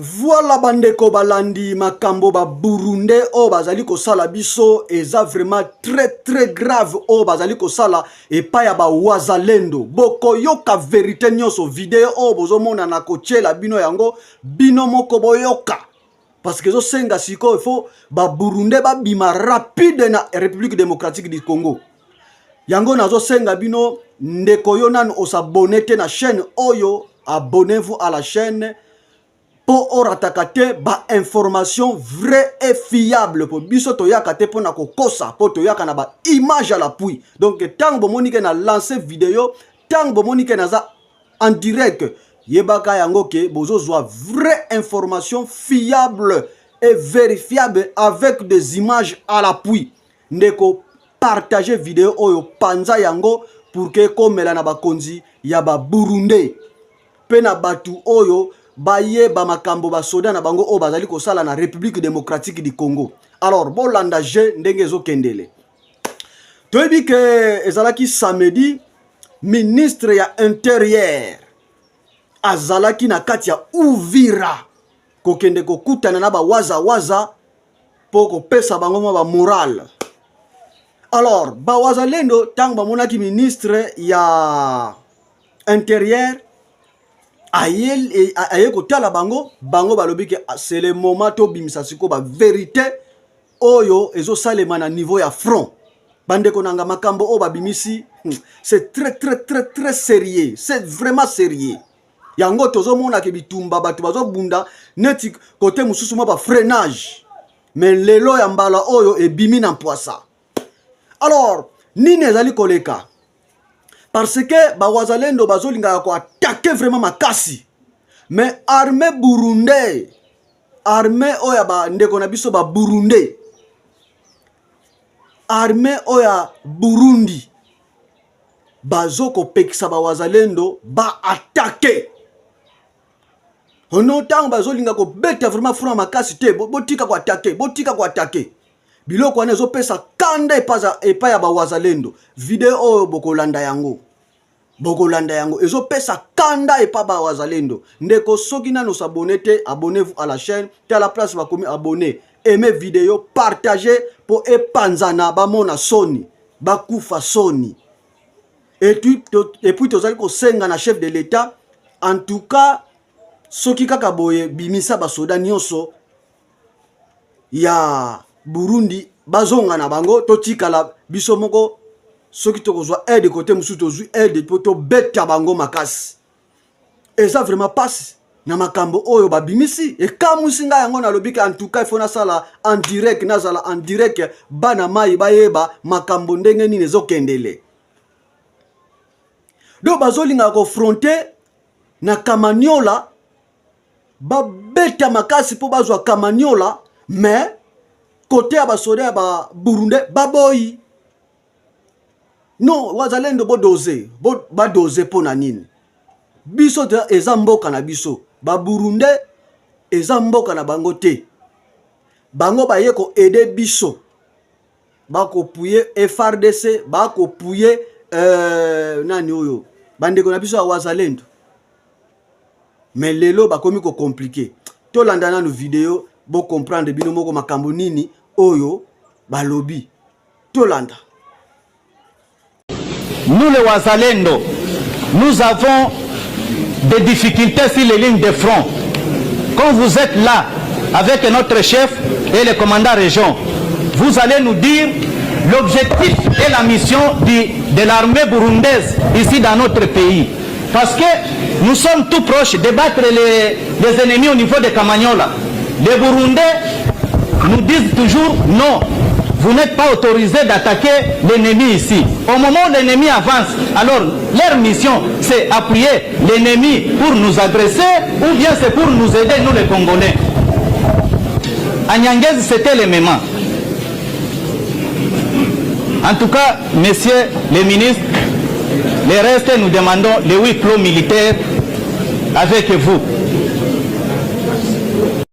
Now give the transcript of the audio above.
Voilà bandeko balandi makambo ba burundais oyo bazali kosala biso eza vraiment très très grave oyo bazali kosala epai ya bawazalendo. Bokoyoka verite nyonso video oyo bozomona na kotiela bino yango bino moko boyoka parce que ezosenga sikoyo ifo baburundais babima rapide na République démocratique du Congo. Yango nazosenga bino ndeko yo nanu osabone te na chaîne oyo, abonnez-vous à la chaîne mpo orataka te bainformation vrai et fiable, mpo biso toyaka te mpona kokosa, mpo toyaka na baimage à l'appui. Donc ntango bomoni ke na lance video, ntango bomoni ke naza en direct, yebaka yango ke bozozwa vraie information fiable et vérifiable avec des images à l'appui. Ndeko, partage video oyo, panza yango pour ke ekomela na bakonzi ya baburundais mpe na bato oyo bayeba makambo basoda na bango oyo bazali kosala na République démocratique du Congo. Alors bolanda je ndenge ezokendele. Toyebi ke ezalaki samedi, ministre ya intérieur azalaki na kati ya Uvira kokende kokutana na bawazawaza mpo kopesa bango mwa bamoral. Alors bawazalendo ntango bamonaki ministre ya intérieur aye, aye kotala bango, bango balobi ke c'est le moment tobimisa sikoyo bavérité oyo ezosalema na niveau ya front. Bandeko nanga, makambo oyo babimisi, c'est très très très très sérieux, c'est vraiment sérieux. Yango tozomonaka bitumba, bato bazobunda neti kote mosusu mwa bafreinage, mais lelo ya mbala oyo ebimi na mpwasa. Alors nini ezali koleka? Parce que bawazalendo bazolingaka koattaquer vraiment makasi, mais armée burundais, armée oyo ya bandeko na biso baburundais, armée oyo ya Burundi bazokopekisa bawazalendo baattaquer. Ono ntango bazolinga kobeta vraiment front makasi te, botika koattaquer, botika koattaquer. Biloko wana ezopesa kanda epai ya bawazalendo. Video oyo bokolanda yango, bokolanda yango, ezopesa kanda epa bawazalendo. Ndeko, soki nano s'abonner te, abonnez-vous à la chaîne. Tala place bakomi abonné, aime video, partage mpo epanzana, bamona soni, bakufa soni. Et puis tozali kosenga na chef de l'État, en tout cas soki kaka boye, bimisa basoda nyonso ya Burundi bazonga na bango, totikala biso moko. Soki tokozwa aide kote mosusu, tozwi aide mpo tobeta bango makasi. Eza vraiment pasi na makambo oyo babimisi, ekamwisi ngai. Yango nalobi ke en tout cas il faut nasala en direct, nazala en direct, bana mai bayeba makambo ndenge nini ezokendele. Donc bazolingaka koaffronter na Kamaniola, babeta makasi mpo bazwa Kamaniola, mais kote ya basoda ya baburundais baboyi. Non, wazalendo bodose bo, badose mpo na nini? Biso te, eza mboka na biso. Baburundais eza mboka na bango te. Bango baye koaider biso, bakoappuyer FARDC, bakoappuyer nani oyo, bandeko na biso ya wazalendo, mais lelo bakomi kocompliquer. Tolanda nanu video, bocomprendre bino moko makambo nini oyo balobi. Tolanda. Nous les Wazalendo, nous avons des difficultés sur les lignes de front. Quand vous êtes là avec notre chef et le commandant région, vous allez nous dire l'objectif et la mission de l'armée burundaise ici dans notre pays. Parce que nous sommes tout proches de battre les ennemis au niveau de Kamanyola. Les Burundais nous disent toujours non, vous n'êtes pas autorisé d'attaquer l'ennemi ici. Au moment où l'ennemi avance, alors leur mission, c'est appuyer l'ennemi pour nous agresser ou bien c'est pour nous aider, nous les Congolais. À Nyangezi, c'était le même. En tout cas, messieurs les ministres, les restes, nous demandons les huis clos militaires avec vous.